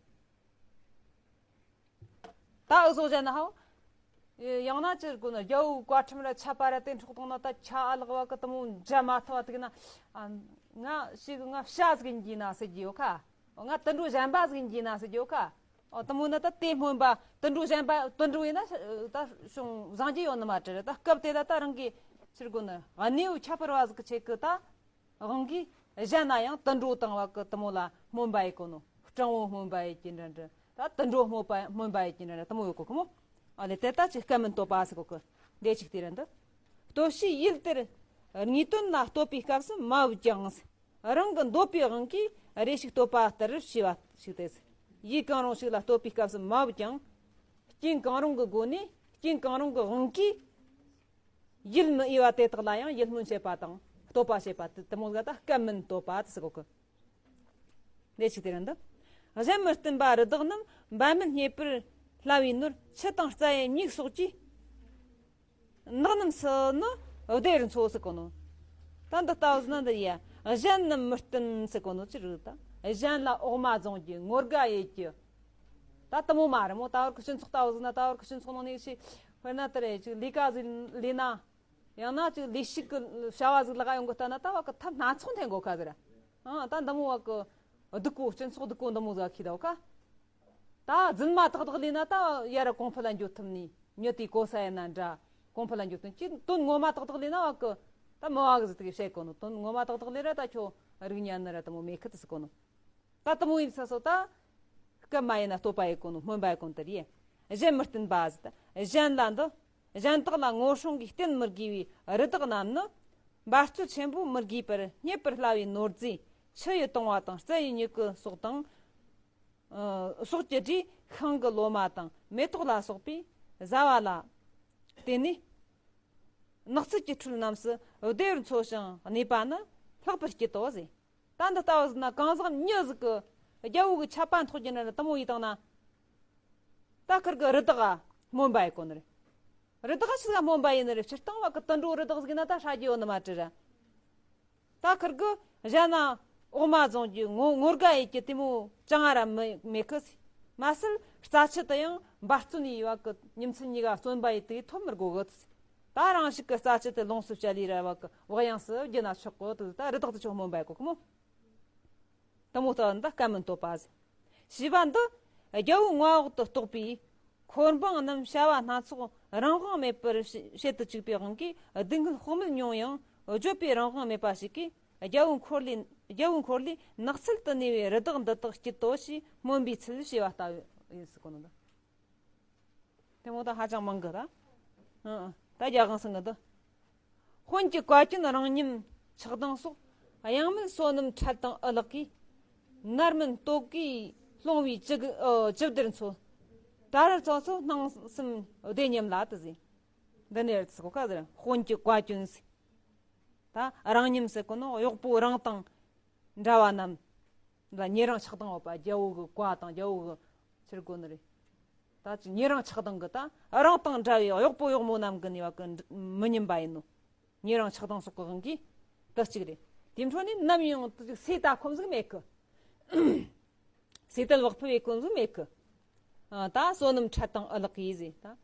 ད་འུ་ཟོ་བྱས་ན་ཧའོ། ཡང་ན་ཅི་དགོས་ན་རྒྱལ་པོའི་བཀའ་ཁྲིམས་ར་ཆད་པ་ར་དེ་འཕྲོག་བཏང་ན་ད་ཆ་ཨ་ལག་བ་གི་དེ་མོ་འཇལ་མ་ཐུབ་བ་དེ་གི་ན། ཨ། ང་ཞིག་ང་བྱ་ཟིག་ཡིན་གྱི་ན་ཟེར་གྱི་ཡོད་ཁ། ང་དུད་འགྲོ་གཞན་པ་ཟིག་ཡིན་གྱི་ན་ཟེར་གྱི་ཡོད་ཁ། ཨོ་དེ་མོ་ན་ད་དེ་སྨོན་པ། དུད་འགྲོ་གཞན་པ། དུད་འགྲོ་ཡིན་ན་ད་བྱུང་བཟང་རྒྱུ་ཡོད་ནི་མ་རེད། ད་སྐབས་དེ་ལ་ད་རང་གི་ཅི་དགོས་ན་གནས་བབ་ཁྱད་པར་བ་ཟིག་གི་ཆེད་གི་ད། དབང་གིས་གཞན་ན་ཡང་དུད་འགྲོ་དང་བ་གི་དེ་མོ་ལ་སྨོན་པ་ཡེད་གོ་ནོ། སྤྲང་བོ་སྨོན་པ་ཡེད་ཀྱི་འདྲ་འདྲ། ད་དུད་འགྲོ་སྨོན་པ། སྨོན་པ་ཡེད་ཀྱི་འདྲ་འདྲ་དེ་མོ་ཡོད་གོ་གི་མོ། ཨ་ལེ་དེ་ད་ཅི་སྐབས་མིན་བསྟོད་པ་ཟེར་གོ་གི། འདི་ཅིག་དེ་རེད་འདི། བསྟོད་བྱའི་ཡུལ་དེར་ངེས་དོན་ལ་བསྟོད་པའི་སྐབས་སུ་མ་བབ་ཀྱང་། རང་གི་འདོད་པའི་དབང་གིས་རེ་ཞིག་བསྟོད་པ་ལྟར་བྱས་པ་ཞིག་སྟེ། ཡུལ་གང་རུང་ཞིག་ལ་བསྟོད་པའི་སྐབས་སུ་མ་བབ་ཀྱང་། རྐྱེན་གང་རུང་གི་སྒོ་ནས། རྐྱེན་གང་རུང་གི་དབང་གིས། ཡིད་མི་འོས་པ་དེ་དག་ལ་ཡང་ཡིད་སྨོན་བྱེད་པ་དང་བསྟོད་པ་བྱེད་པ་དེ་དེ་མོ་ཟིག་ད་སྐབས་མིན་བསྟོད་པ་དེ་ཟེར་གོ་གི། འདི་ཅིག་དེ་རེད་འདི། གཞན་མི་བསྟུན་པ་རི་དྭགས་རྣམས། འབད་མེད་རྙེད་པར་སླ་བའི་ནོར། ཆུ་དང་རྩྭ་ཡི་མྱིག་སོགས་ཀྱིས། ནགས་རྣམས་སུ་ནི་བདེར་འཚོ་ཟེར་གོ་ནོ། ད་འདི་ལྟ་བུ་ཟིག་ན་འདི་ཡ། གཞན་རྣམས་མི་བསྟུན་ཟེར་གོ་ནོ་ཅི་རེད་ད། གཞན་ལ་འོག་མ་བརྫངས་རྒྱུ། ངོ་དགའ་ཡེད་རྒྱུ། ད་དེ་མོ་མ་རེད་མོ། ད་བར་གི་སྤྱི་ཚོགས་ལྟ་བུ་ཟིག་ན། ད་བར་གི་སྤྱི་ཚོགས་ནང་ནས་ཞིག་དཔེར་ན་དེ་རེད། ཅིག་ལས་ཀ་ཟིག་ལས་ན། ཡང་ན་ཅིག་ལས་ཞུགས་ཀྱི་བྱ་བ་ཟིག་ལག་ཡོང་གི་ལྟ་ན། ད་བ་གི་ཐབས་སྣ་ཚོགས་འཐེན་དགོས་ཁ་ཟེར། ཨང་། ད་འདི་མོ་བ་གི་སྡུག་གོ། སྤྱི་ཚོགས་སྡུག་གོ་འདི་མོ་ཟིག་ཁི་ད་བ་ཁ། ད་རྫུན་མ་ཏག་ཏག་ལས་ན་ད་ཡར་གོང་འཕེལ་ལ་འགྱོ་ཐུབ་ནི། མྱི་དེ་གོ་ས་ཡིན་ན་འདྲ། གོང་འཕེལ་ལ་འགྱོ་ཐུབ་ཀྱི། དོན་ངོ་མ་ཏག་ཏག་ལས་ན་བ་གི་ད་མི་བ་གི་ཟིག་དེ་གི་བཤད་གོ་ནོ། དོན་ངོ་མ་ཏག་ཏག་ལས་ར་ད་ཁྱོད་རིག་གཉའ་ནི་ར་དེ་མོ་མེད་ཁི་དེ་ཟེར་གོ་ནོ། ད་དེ་མོ་ཡིན་ས་སོ་ད། སྐབས་མ་ཡིན་ན་བསྟོད་པ་ཡེད་གོ་ནོ། སྨོན་པ་ཡེད་གོ་ནོ་དེ་རེད། གཞན་མི་བསྟུན་པ་ཟེར་ད། གཞན་ལ་འདི། གཞན་དག་ལ་ངོ་སྲུང་གིས་བསྟུན་མི་དགོས་པའི་རི་དྭགས་རྣམས་ནི། འབད་རྩོལ་ཆེན་པོས་མི་དགོས་པར་རྙེད་པར་སླ་བའི་ནོར་རྫས། ཆུ་ཡིས་གཏོང་བ་དང་རྩི་ཡིས་མྱུ་གུ་སོགས་དང་། ཨ་སོགས་ཀྱི་དྲིས་ཤིང་གི་ལོ་མ་དང་མེ་ཏོག་ལ་སོགས་པའི་བཟའ་བ་ལ་བརྟེན་ནས། ནགས་ཚལ་གྱི་ཁྲོད་རྣམས་སུ་བདེ་བར་འཚོ་ཞིང་གནས་པ་ནི་ལྷག་པར་སྐྱིད་དོ་ཟེར། ད་འདི་ལྟ་བུ་ཟིག་ན་གང་ཟག་མྱི་ཟིག་གི་རྒྱལ་པོ་གི་ཆད་པ་འཐོག་རྒྱུ་ན་དེ་མོ་ཡིས་བཏང་ན། ད་ཁིར་གི་རི་དྭགས་སྨོན་པ་ཡི་གོ་ནི་རེད། རི་དྭགས་ཆི་ཟིག་སྨོན་པ་ཡིན་ནི་རེད། སྤྱིར་བཏང་བ་གི་དུད་འགྲོ་རི་དྭགས་ཟིག་ན་ད་ཧྲ་རྒྱུ་ཡོད་ནི་མ་དྲི་ར། ད་ཁིར་གི་གཞན་ན་འོག་མ་རྫོང་གི་ངོ་ངོ་དགའ་ཡི་གི་དེ་མོ་ཅང་ང་ར་མི་མེད་གི་ཟེར། མ་ཟད་རྩྭ་ཆུ་དེ་ཡང་འབད་བརྩོན་ཡི་བ་གི་ཉིན་མཚན་གཉིས་ཀ་བརྩོན་པ་ཡི་དེ་ཐོབ་མི་དགོ་གི་ཟེར། ད་རང་ཞིག་གི་རྩྭ་ཆུ་དེ་ལོངས་སུ་སྤྱད་ལི་ར་བ་གི་བག་ཡངས་སུ་རྒྱུ་ན་ཆོག་གི་དེ་ད་རི་དྭགས་དེ་ཆོག་སྨོན་པ་ཡི་གོ་གི་མོ། དེ་མོ་ལྟ་བུ་འདི་སྐད་མི་འདོད་པ་ཟེར། ཞེས་པ་འདི་རྒྱལ་པོའི་མངའ་འོག་ཏུ་གཏོགས་པའི་འཁོར་འབངས་རྣམས་བྱ་བ་སྣ་ཚོགས་རང་དབང་མེད་པར་བྱེད་དུ་བཅུག་པའི་དབང་གིས། སྡུག་བསྔལ་དཔག་མེད་མྱོང་ཡང་བརྗོད་པའི་རང་དབང་མེད་པ་ཞིག་གིས། རྒྱལ་པོའི་འཁོར་ལོའི་རྒྱལ་པོའི་འཁོར་ལོའི་ནགས་ཚལ་དུ་གནས་པའི་རི་དྭགས་འདི་དག་སྐྱིད་དོ་ཞེས་སྨོན་པའི་ཚུལ་བྱས་པ་ལྟ་བུ་ཡིན་ཟེར་གོ་ནོ་འདི། དེ་མོ་ད་ཧ་ཅང་མང་གི་ད། ཨང་ཨང་། ད་རྒྱ་གང་སེང་གི་འདི། དཔོན་གྱི་བཀའ་བཀྱོན་རང་ཉམས་ཆགས་སྡང་སོགས། གཡེང་མེད་བསོད་ནམས་འཕྲལ་དང་ཨུ་ལག་གིས། མནར་མེད་ལྟོ་གོས་སློང་བའི་ཅི་ཨ་ཅི་བདེར་འཚོ། ད་རེས་ཚོ་ཚོ་སྣང་སེམས་བདེ་མཉམ་ལ་དུ་ཟིན། འདི་ནས་རེད་ཚོ་ག་ཟེར། དཔོན་གྱི་བཀའ་བཀྱོན་ཟེར། ད་རང་ཉམས་ཟེར་གོ་ནོ་གཡོག་པོ་རང་དང་འདྲ་བ་རྣམས་ལ་ཉེ་རིང་ཆགས་སྡང་ཡོད་པ། རྒྱལ་པོ་གི་བཀའ་དང་རྒྱལ་པོ་གི་ཕྱིར་དགོས་ནི་རེད། ད་ཅི་ཉེ་རིང་ཆགས་སྡང་གི་ད་རང་དང་འདྲ་བའི་གཡོག་པོ་གཡོག་མོ་རྣམས་གི་ནུས་པ་གི་མི་ཉམས་པ་ཡིན་ནོ། ཉེ་རིང་ཆགས་སྡང་སོགས་ཀྱི་དབང་གིས་དེ་གཅིག་རེད། དེ་འཕྲོ་ནས་ནམ་ཡང་དེ་ཅིག་སོས་དལ་ཁོམ་ཟིག་མེད་གི། སོས་དལ་བག་ཕེབས་ཡེ་ཁོམ་ཟིག་མེད་གི། ཨ་ད་བསོད་ནམས་འཕྲལ་དང་ཨུ་ལག་གིས་ཟེར་ད།